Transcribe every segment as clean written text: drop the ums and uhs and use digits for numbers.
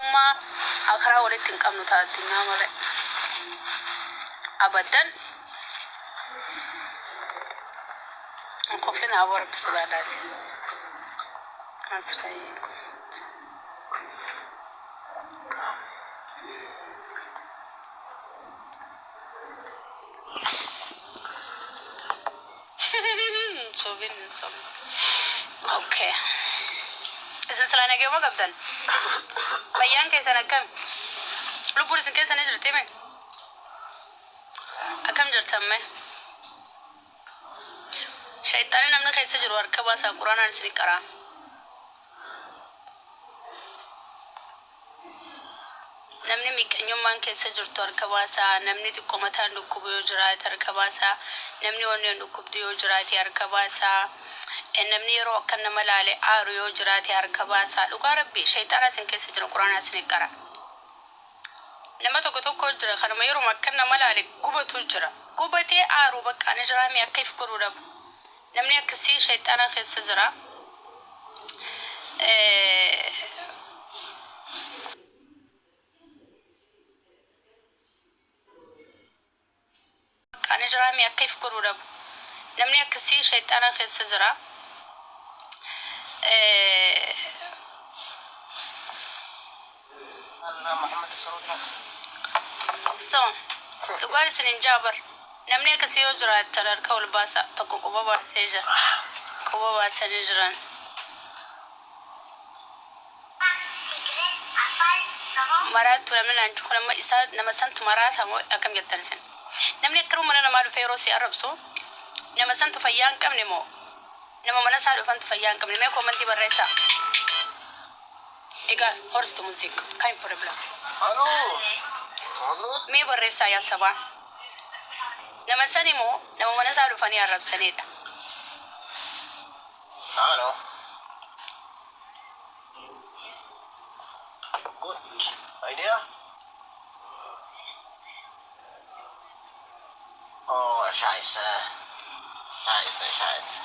Ummaa akiraa walitti hin qabnu ta addunyaa malee. Abaddan hin koflina aboo rabbi sodaadhaati. Asraayee kun. Sobin hin sobin. Okay. Isin silaa nageema qabdan. Fayyaan keessan akkami? Lubbuun isin keessa ni jirti mee? Akkam jirtan mee? Shayxaanni namni keessa jiru harka baasaa, quraanaan isin qaraa. Namni miqqanyummaan keessa jirtu harka baasaa. Namni xiqqoo mataan dhukkubu yoo jiraate harka baasaa. Namni onneen dhukkubdu yoo jiraate harka baasaa. Namni yeroo akka nama laale aaru yoo jiraate harka baasaa. Dhugaa rabbi shayxaana isin keessa jira, quraanaa isin qara. Nama tokko tokko jira, kanuma yeruma akka nama laale gubatu jira. Gubatee aaru bakka ani jiraame akka if godhuu dhabu. Namni akkasii shayxaana keessa jira. Ani jiraame akka if godhuu dhabu. Namni akkasii shayxaana keessa jira. So, dhugaan isin hin jaabar. Namni akkasii yoo jiraatan harka ol baasa. Tokko quba baasee jira. Quba baasanii jiran. Maraattu namni naan kun amma isaa nama santu maraata moo akkam jettan isin? Namni akkanuma mana namaa dhufee yeroo si arrabsu nama santu fayyaa hin qabne moo nama mana isaa dhufantu fayyaa hin qabne? Mee koomantii barreessaa. Egaa hörst du Musik? Kein Problem. Hallo. Hallo. Mee barreessaa yaa sabaa. Nama sani moo nama mana isaa dhufanii arrabsanidha? Hallo. Gut. Bei dir? Oh, scheiße. Scheiße, scheiße.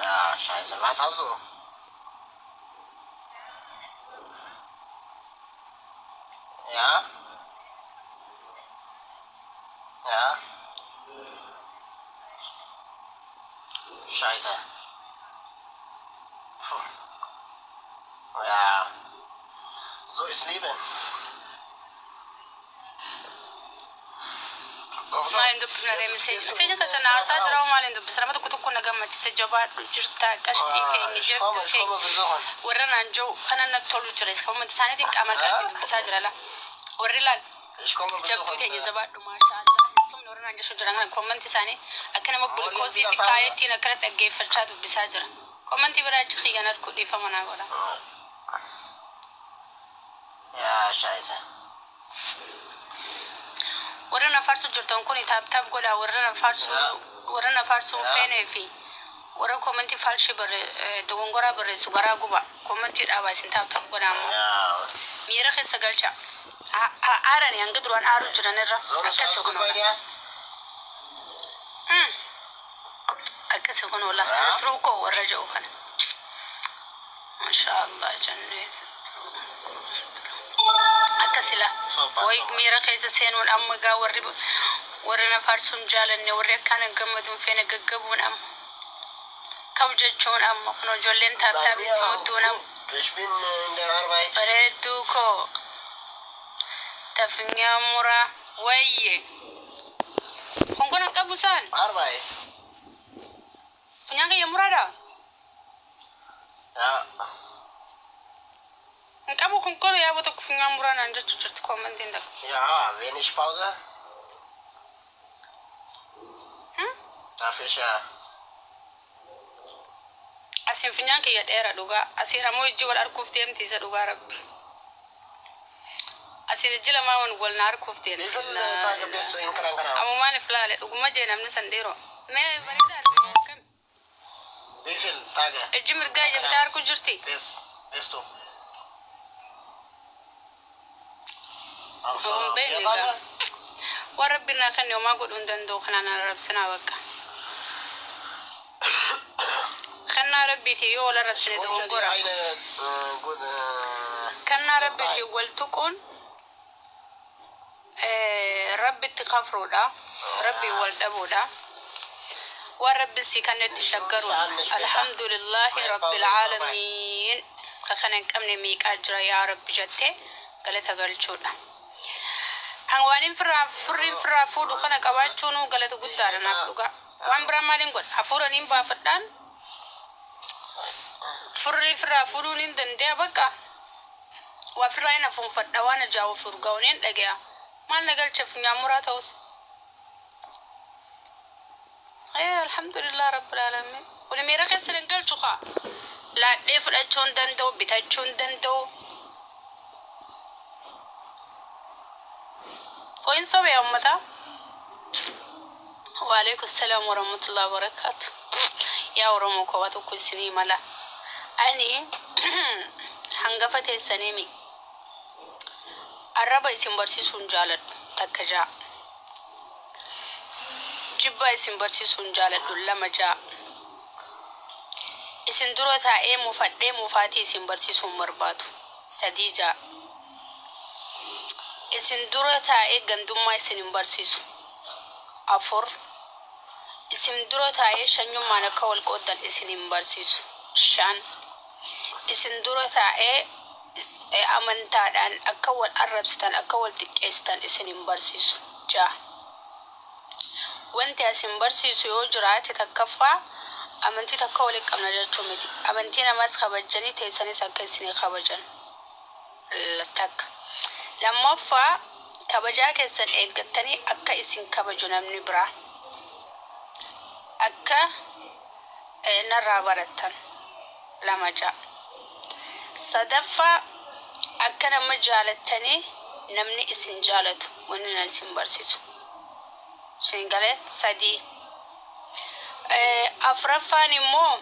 Ja, scheiße. Was hast du? Ja? Ja? Scheiße. Puh. Ja. So ist Leben. Doch so. Maal hin dubbifna ree message? Message keessa na aarsaa jira hoo maal hin dubbisa? Nama tokko tokko na gammachiise, jabaadhu jirta qashtii keenya Ich komme, jabdu ich komme keenya. Besuchen. Warra naan jiru kana natti tolu jira. Comment isaaniitiin qaama qalbii dubbisaa jira la. Warri laal Ich komme jabduu besuchen. teenya jabaadhu maashaa Allah. Sumni warra naan jechuu jiran kana comment isaanii akka nama gulukoosii fi kaayettiin akkana dhaggeeffachaa dubbisaa jira. Commentii biraa achi kiyyan harkuu dhiifama naa godha. Ja, scheiße. Warra na faarsu jirtan kun tap tap godha. Warra na faarsu warra na faarsuu hin feenee fi warra commentii falshii barre dogongoraa barreessu garaa guba. Commentii dhaabaa isin tap tap godha ammoo. Miira keessa galcha. Haa aarani hanga duraan aaru jiran irra. So, ist Akkasi alles gut kun bei oola. dir? Akkasi kun oola. Ja. Nasruu koo warra jedhu kana. Masha Allah jennee. Akkasila. So, passt Way noch. Miira keessa seenuun amma gaa warri na faarsuun jaalanne, warri akkaan gammaduun feene gaggabuun amma. Kam jechuun amma kun ijoolleen Bei tap tap mir itti auch mudduun amma. gut. Ich bin in der Arbeit. Bareedduu koo tafinyaa muraa wayye. Kun kun hin qabu saan. Arbeit. Funyaan kiyya muraadha. Ja. Hin qabu kun kun yaaboo tokko funyaan muraa naan jechuu jirti commentiin takka. Ja, wenig Pause. Darf ich ja. Asiin funyaan kiyya dheera dhugaa. Asiin ammoo ijji wal arguuf deemti isa dhugaa rabbi. Asiin ijji lamaa wal na arguuf Wie deemti. viele Tage bist du in Krankenhaus? Ammumaan if laale dhuguma jee namni san dhiiroo. Mee bareedaa arginu akkami? Wie viele Tage Ijji mirgaa ija bitaa arguu jirti. Bist du? Also, Hin vier beekne egaa. Tage? Waan rabbiin naa kenne homaa godhuu hin danda'u, kanaan arrabsinaa bakka. Kennaa rabbiiti yoo wal Ich arrabsine wünsche dir dogoggora. eine gute Kennaa rabbiitiin wal tuquun rabbitti kafruudha. Rabbiin wal dhabuudha. Waan rabbiin sii kennetti shaggaruudha. Alhamdulillahi rabbil aalamiin. Ka kana hin qabne meeqaa jira yaa rabbi jettee galata galchuudha. An waan hin firraa furriin firraa fuudhu kana qabaachuun galata guddaadha naaf dhugaa. Waan biraa maaliin godha? Hafuura niin baafadhaan furrii firraa fuudhuun hin danda'a bakka. Waa firraa hin afuunfadha waan ajaa'uuf urgaa'uun hin dhagaya. Maal na galcha funyaan muraa ta'us. Alhamdulillah rabbil alamin. Kuni miira keessa hin galchu kaa. Laadhee fudhachuu hin danda'u, bitachuu hin danda'u. Qoyin sobee uummataa. Waalaikum salaam warahmatullahi wabarakatuh. Yaa Oromoo koo waa tokko isinii mala. Ani hangafa teessanii mi. Arraba isin barsiisuu hin jaaladhu takka ja'a. Jibba isin barsiisuu hin jaaladhu lama ja'a. Isin dura taa'ee mufadhee mufaatii isin barsiisuu hin barbaadu sadii ja'a. Isin dura taa'ee gandummaa isin hin barsiisu afur. Isin dura taa'ee shanyummaan akka wal qooddan isin hin barsiisu shan. Isin dura taa'ee amantaadhaan akka wal arrabsitan akka wal xiqqeessitan isin hin barsiisu ja'a. Wanti asin barsiisu yoo jiraate takkaffaa amantii takka waliin qabna jechuu miti. Amantii namaas kabajanii teessanis akka isinii kabajan. Takka. Lammaffaa kabajaa keessan eeggattanii akka isin kabaju namni biraa. Akka narraa barattan lama ja'a. Sadaffaa akka nama jaalattanii namni isin jaalatu wanni na isin barsiisu. Isin galee sadii. Afuraffaan immoo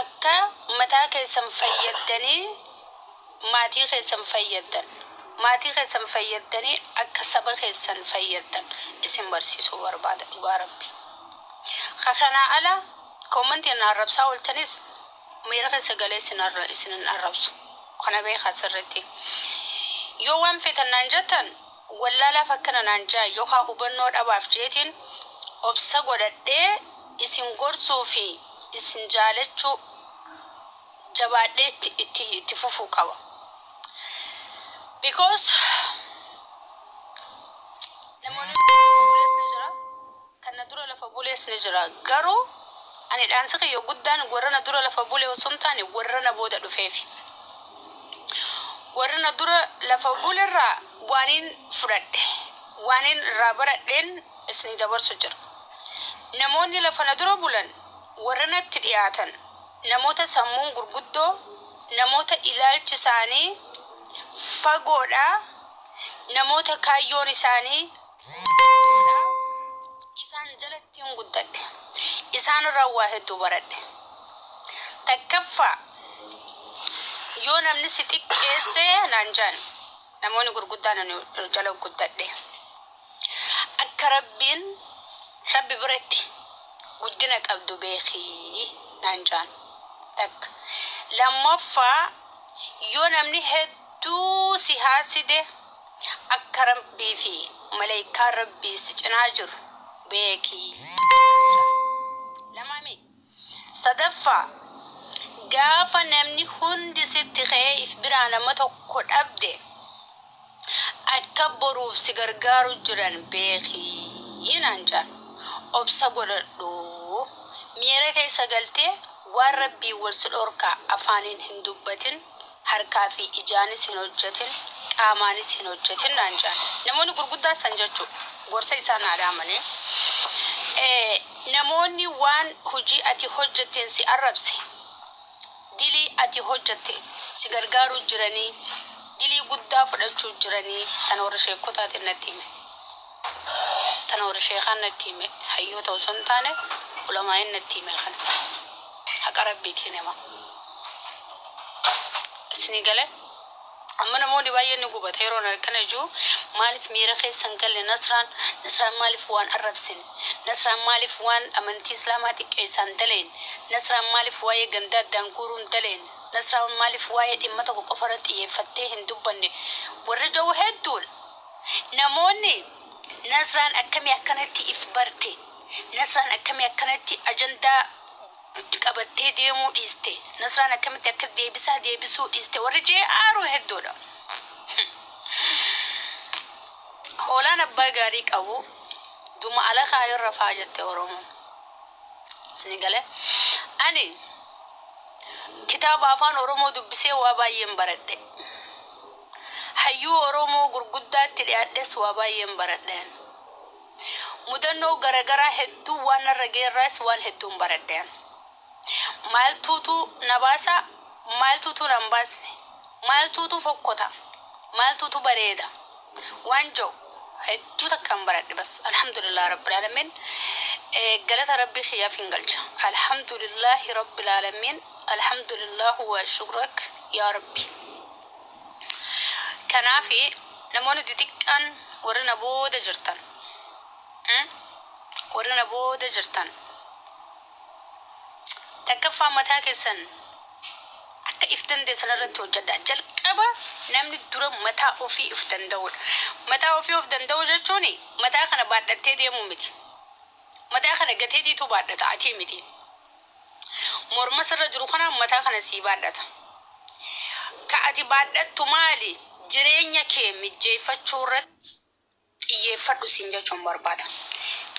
akka mataa keessan fayyaddanii maatii keessan fayyaddan. Maatii keessan fayyaddanii akka saba keessan fayyaddan isin barsiisuu barbaada dhugaa rabbi. Kanaa ala commentiin na arrabsaa ooltanis miira keessa galee isin hin arrabsu. Kana beekaa sirriitti. Yoo waan feetan naan jettan wallaalaaf akkana naan jaa yookaan hubannoo dhabaaf jeetiin obsa godhadhee isin gorsuu fi isin jaalachuu jabaadhee itti fufuu qaba. Because namoonni bulees ni jira. Kan na dura lafa bulees ni jira. Garuu ani dhaamsa kiyya guddaan warra na dura lafa bule osoo hin taane warra na booda dhufeefi. Warra na dura lafa bulerraa waaniin fudhadhe waaniin irraa baradheen isinii dabarsu jira. Namoonni lafa na dura bulan warra natti dhiyaatan namoota sammuun gurguddoo namoota ilaalchi isaanii fagoodhaa namoota kaayyoon isaanii isaan jalatti hin guddadhe. Isaan irraa waa hedduu baradhe. Takkaffaa yoo namni si xiqqeesse naan jaan namoonni gurguddaan ani jala guddadhe. Akka rabbiin rabbi biratti guddina qabdu beekii naan jaan. Takka. Lammaffaa yoo namni hedduu si haaside akka rabbii fi malaayikaan rabbii si cinaa jiru beekii. Lamami. Sadaffaa gaafa namni hundi sitti ka'ee if biraa nama tokko dhabde akka boruuf si gargaaru jiran beekii naan jaan. Obsa godhadhu. Miira keessa galtee waan rabbii wal si dhorkaa afaaniin hin dubbatin harkaa fi ijaanis hin hojjetin qaamaanis hin hojjetin naan jaan. Namoonni gurguddaa san jechuudha. Gorsa isaan aadaa malee. Namoonni waan hojii ati hojjetteen si arrabse dilii ati hojjette si gargaaruu jiranii dilii guddaa fudhachuu jiranii tan warra sheekotaatiin natti hime. Tan warra sheekaan natti hime hayyoota osoo hin taane ulamaa'in natti hime kana. Haqa rabbiitiin hima. Isinii galee Amma namoonni baay'een ni gubata yeroo akkana jiru. Maaliif miira keessa hin galle Nasraan? Nasraan maaliif waan arrabsine? Nasraan maaliif waan amantii Islaamaa xiqqeessaan daleen? Nasraan maaliif waa'ee gandaa addaan guuruu hin daleen? Nasraan maaliif waa'ee dhimma tokko qofa irratti xiyyeeffattee hin dubbanne? Warri jiru hedduudha. Namoonni Nasraan akkamii akkanatti if barte? Nasraan akkamii akkanatti ajandaa qabattee deemuu dhiiste? Nasraan akkamitti akka deebisaa deebisuu dhiiste? Warri jee aaruu hedduudha. Hoolaan abbaa gaarii qabu duma ala kaayirra faa jette Oromoon. Isin galee ani kitaaba afaan Oromoo dubbisee waa baay'een baradhe. Hayyuu Oromoo gurguddaatti dhiyaadhes waa baay'een baradheen. Mudannoo garaagaraa hedduu waan narra geerraas waan hedduun baradheen. Maaltuutu na baasa, maaltuutu na hin baasne, maaltuutu fokkota, maaltuutu bareeda. Waan jiru hedduu takkaan baradhe. Bas, alhamdulillah rabbil alamin. Galata Rabbii kiyyaaf hin galcha. Alhamdulillahi rabbil alamin. Alhamdulillah wa shukrak yaa Rabbi. Kanaafi namoonni xixiqqaan warri na booda jirtan, warri na booda jirtan, takkaffaa mataa keessan akka if dandeessan irratti hojjedha. Jalqaba namni dura mataa ofii if danda'udha. Mataa ofii of danda'u jechuun mataa kana baadhattee deemuu miti. Mataa kana gateetiitu baadhata, atii miti. Morma sirra jiru kana mataa kana sii baadhata. Ka ati baadhattu maali? Jireenya kee mijjeeffachuu irratti xiyyeeffadhu siin jechuun barbaada.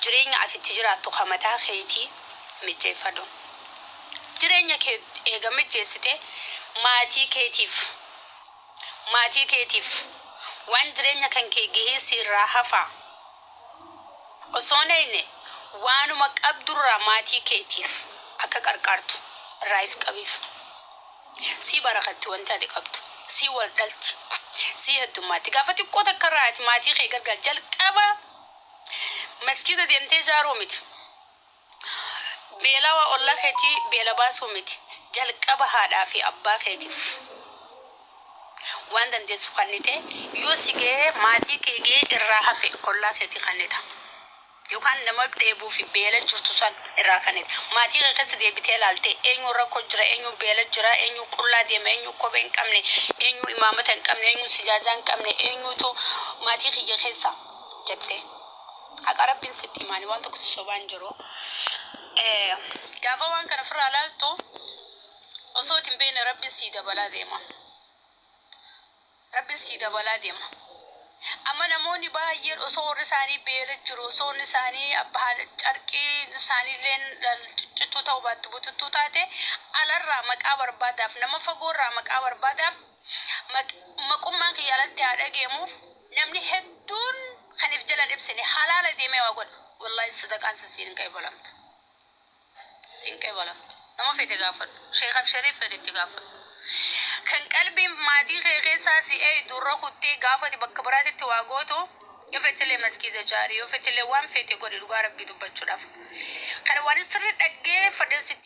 Jireenya ati itti jiraattu ka mataa keetii mijjeeffadhu. Jireenya kee eega mijjeessite, maatii keetiif waan jireenya kan kee gahee sirraa hafaa osoo hin eegne, waanuma qabdurraa maatii keetiif akka qarqaartu irraa if qabiif. Sii barakatti wanti ati qabdu, sii wal dhalti, sii heddummaatti. Gaafa xiqqoo takka irraa ati maatii kee gargaar, jalqaba maskiida deemtee ijaaruu miti. Beelawa ollaa keetii beela baasuu miti. Jalqaba haadhaa fi abbaa keetiif waan dandeessu kannite, yoo si gahee, maatii kee gahee, irraa hafe ollaa keetii kannita. Yookaan nama dheebuu fi beela jirtu san irraa kannita. Maatii kee keessa deebitee ilaalte, eenyu rakkoo jira, eenyu beela jira, eenyu qullaa deema, eenyu kophee hin qabne, eenyu imaamata hin qabne, eenyu sijaazaa hin qabne, eenyutu maatii kiyya keessa jette. Haqa Rabbiin sitti himaani, waan tokko si sobaan jiru. Gaafa waan kana ofirraa ilaaltu, osoo hin beekne Rabbiin sii dabalaa deema. Rabbiin sii dabalaa deema. Amma namoonni baay'een osoo warri isaanii beela jiru, osoo warri isaanii abbaa carqii isaanii illee ciccittuu ta'uu baattu, bututtuu taate, alarraa maqaa barbaadaaf, nama fagoorraa maqaa barbaadaaf, maqummaan kiyya alatti haa dhageemuuf, namni hedduun kan if jalan ibsine halaala deemee waa godha. Wallahi sadaqaan siin hin qeebalamtu. Siin qeebalamtu. Nama fedhe gaafadhu. Sheekaf Shariif fedhe itti gaafadhu. Kan qalbiin maatii kee keessaa si eeydu irra kuttee, gaafati bakka biraatitti waa gootu, yoo fettillee maskiida jaarii, yoo fettillee waan feete godhi, dhugaa Rabbii dubbachuudhaaf. Kana waan sirri dhaggeeffadhe sitti.